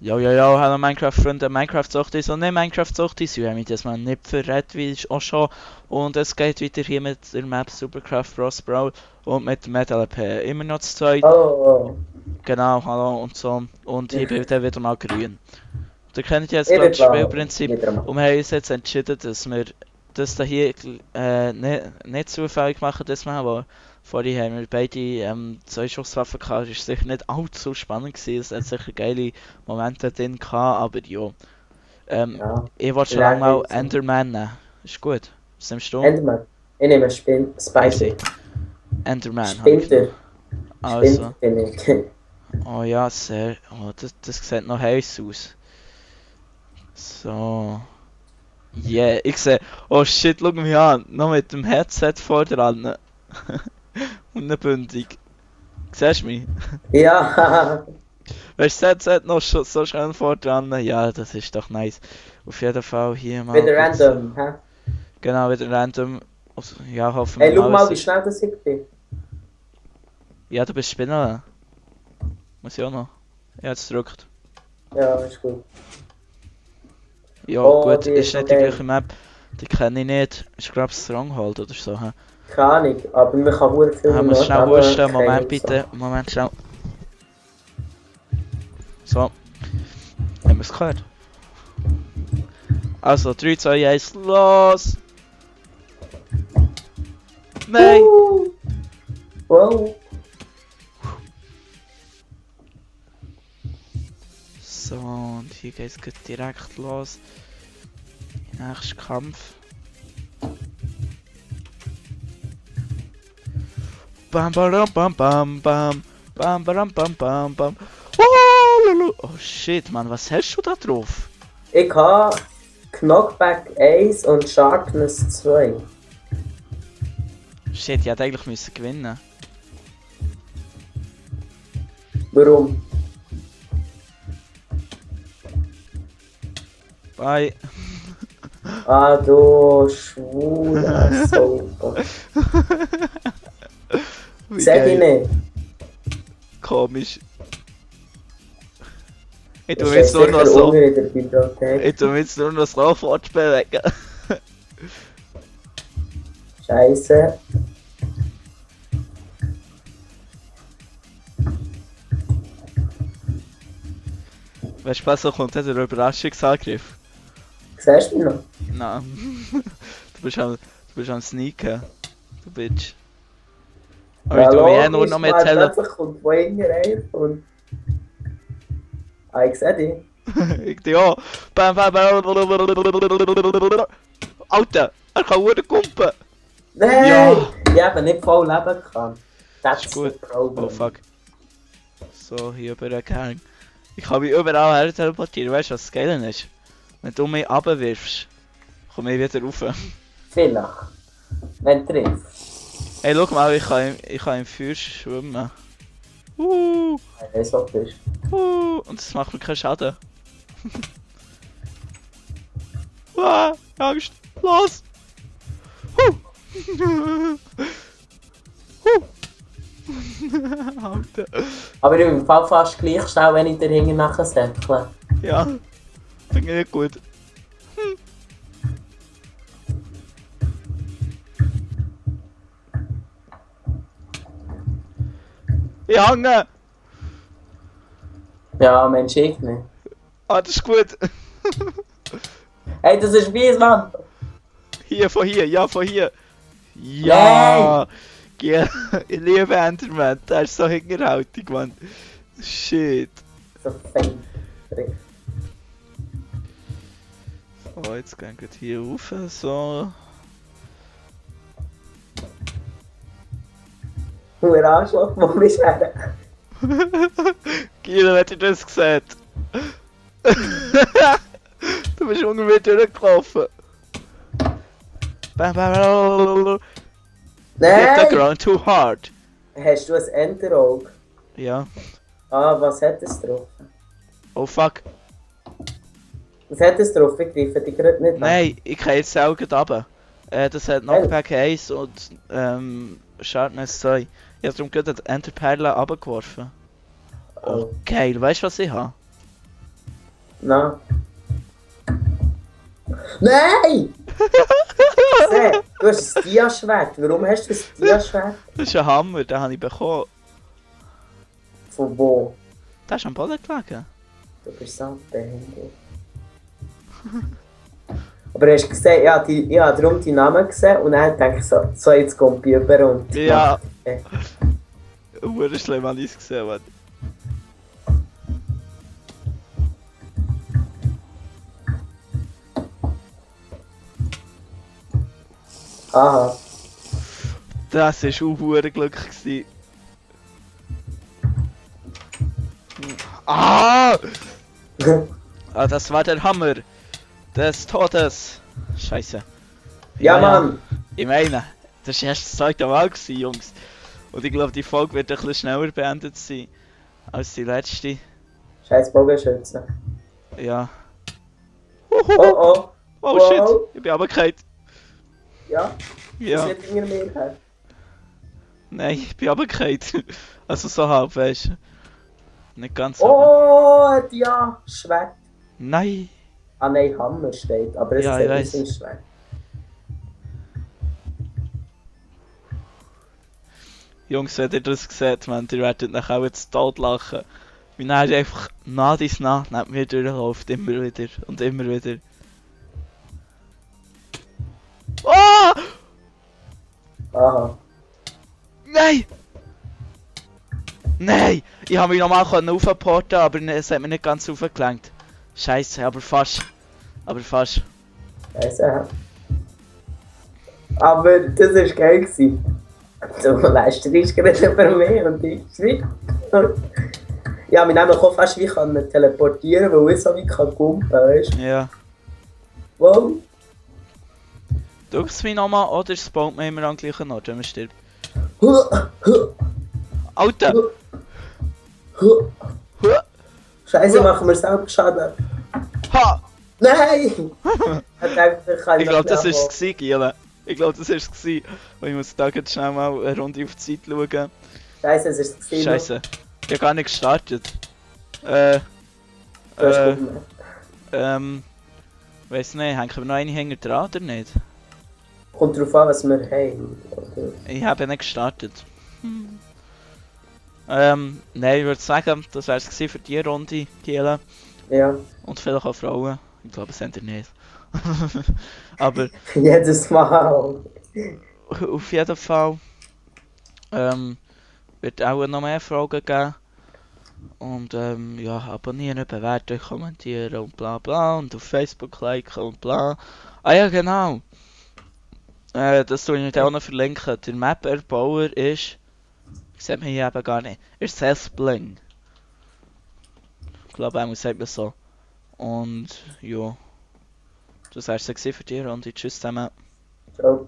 Ja, hallo Minecraft-Freunde, Minecraft-Suchtis und nicht Minecraft-Suchtis. Wir haben mich das mal nicht verrät, wie auch schon. Und es geht weiter hier mit der Map Supercraft Bros. Brawl und mit Metal LP. Immer noch zu zweit. Oh, Genau, hallo und so. Und ich bin dann wieder mal grün. Ihr kennt jetzt ich gerade bin das blau. Spielprinzip Wieder mal. und wir haben uns jetzt entschieden, dass wir das hier nicht zufällig machen, das Mal, aber vorhin haben wir beide zwei Schusswaffen gehabt. Es war sicher nicht allzu spannend gewesen, es hat sicher geile Momente drin gehabt, aber ja. Ja, Ich wollte schon lange mal lange so. Enderman nehmen. Ist gut. Was nimmst du? Enderman. Ich nehme Easy. Spider. Enderman habe ich Spinter. genommen. Spinter Also. bin ich. Oh ja, sehr. Oh, das sieht noch heiß aus. So. Yeah, ich sehe. Oh shit, schau mich an. Noch mit dem Headset vor dran. Und eine Bündung. Siehst du mich? Ja, Weißt du, das Headset noch so schön vor dran? Ja, das ist doch nice. Auf jeden Fall hier mal wieder kurz. random. Hä? Genau, wieder random. Also, ja, hoffen wir Hey, schau mal. mal, Es wie ist... schnell das ich bin. Ja, du bist Spinner. Muss ich auch noch. Ja, jetzt drückt. Ja, ist gut. Ja, Oh, gut, die ist ist noch nicht die geil. gleiche Map. Die kenne ich nicht. Ist glaube Stronghold oder so. Hä? Keine Ahnung, aber man kann sehr viel Haben wir noch schnell aber wussten. Moment keinen bitte. Moment schnell. So. Haben wir es gehört? Also, 3, 2, 1, los! Nein! Wow. So, und hier geht es direkt los. Nächster Kampf. Bam bam bam bam bam bam bam bam bam bam. Oh, lulu. Oh shit, Mann, was hast du da drauf? Ich habe Knockback 1 und Sharpness 2. Shit, ich hätte eigentlich müssen gewinnen. Warum? Bye. Ah, du schwuler Sofa. Wie Seh dich geil. nicht. Komisch. Ich Du tu jetzt stehst nur noch sicher so. unten in der Bibliothek. Ich tu jetzt nur noch so fortbewegen. Scheiße. Weißt du, was so kommt? Der Überraschungsangriff. Siehst du mich noch? Nein. Du bist am Sneaken. Du Bitch. Aber Ja, ich tu mir nur logisch, noch mehr Mann, tellen. plötzlich kommt von hinten rein und... Ah, ich seh dich. Ich tu auch. Bam, bam, bam. Alter, er kann Uhren kumpen. Nein! Ja. Ich habe nicht voll leben kann. That's Ist gut. the problem. Oh fuck. So, hier über den Gang. Ich kann mich überall her teleportieren. Weißt du, was das Geile ist? Wenn du mich runterwirfst, komme ich wieder rauf. Vielleicht. Wenn du triffst. Hey, schau mal, ich kann im Feuer schwimmen. Ich weiß, was du bist. Und das macht mir keinen Schaden. Angst. Los! Alter. Aber ich bin im Fall fast gleich schnell, wenn ich dir hinten nachher säckle. Ja, finde ich nicht gut. Ich hänge! Ja, Mensch, ich nicht. Ah, das ist gut. Hey, das ist mies, Mann! Hier, von hier, ja, von hier. Ja! Ja, ich liebe Enderman, der ist so hinterhältig, Mann. Shit. So fein. Oh, jetzt gehen wir hier rauf, so. Nur Arschloch, wo bist du her? Gila, hat ihr das gesehen? Du bist irgendwie durchgelaufen. Bam, bam, bam. Hit the Nein! ground too hard. Hast du ein Enterauge? Ja. Ah, was hat es drauf? Oh fuck. Was hat es drauf? Ich greife dich gerade nicht an. Nein, ich kann jetzt auch gerade runter. Das hat Knockback 1 und Sharpness 2. Ich habe darum gerade die Enderperle runtergeworfen. Oh, geil. Weißt du, was ich habe? Na. Nein! Seh, du hast ein Dia-Schwert. Warum hast du ein Dia-Schwert? Das ist ein Hammer, den habe ich bekommen. Von wo? Der ist am Boden gelegen. Du bist so behindert. Aber hast du gesehen, ich habe darum die Namen gesehen und dann denke ich so jetzt kommt die über und... Ja. Schlimm habe ich es gesehen, Mann. Aha. Das war auch Glück gewesen. Ah! Ah, das war der Hammer des Todes. Scheiße. Ja, Mann! Ich meine, das war erst das zweite Mal gewesen, Jungs. Und ich glaube, die Folge wird ein bisschen schneller beendet sein als die letzte. Scheiß Bogenschütze. Ja. Oh oh! Oh wow. shit, ich bin runtergefallen. Ja? Ja. Das wird hinter mir her. Nein, ich bin runtergefallen. Also so halb, weißt du. Nicht ganz Oh, ja, Schwert. Nein. Ah nein, Hammer steht, aber es Ja, ist ich nicht weiss. ein Schwert. Jungs, wenn ihr das seht, man, ihr werdet nachher auch jetzt tot lachen. Wie er einfach nah dies nah neben mir durchläuft, immer wieder und immer wieder. Oh! Aha. Nein! Nein! Ich habe mich nochmal raufporten, aber es hat mich nicht ganz raufgelenkt. Scheiße, aber fast. Aber fast. Scheiße. Aber das war geil gewesen. Du lästerst gerade über mich und ich nicht. Ja, wir nehmen auch fast wie können teleportieren, weil ich so wie kann kumpen, weißt du? Ja. Wow. Drückt es mich nochmal oder spawnt man immer am gleichen Ort, wenn man stirbt? Alter! Scheiße, machen wir selber Schaden. Ha! Nein! Ich Ich glaube, das war es, Giele. Ich glaube, das war es. Und ich muss da jetzt schnell mal eine Runde auf die Zeit schauen. Scheiße, es ist es. Scheiße. Ich habe gar nicht gestartet. Weiss nicht, hängen wir noch eine Hänger dran oder nicht? Kommt drauf an, was wir haben. Ich habe nicht gestartet. Nein, ich würde sagen, das wäre es für die Runde, Giele. Ja. Und vielleicht auch Frauen. Ich glaube, es sind ihr nicht. Aber jedes Mal. auf jeden Fall wird auch noch mehr Fragen geben. Und ja, abonnieren, bewerten, kommentieren und bla bla. Und auf Facebook liken und bla. Ah ja, genau. Das tue ich auch noch verlinken. Der Map-Erbauer ist... sieht man hier eben gar nicht. Ist Sethbling. Ich glaube, er sagt man so. Und ja. Das war es für die Runde. Tschüss zusammen. Ciao.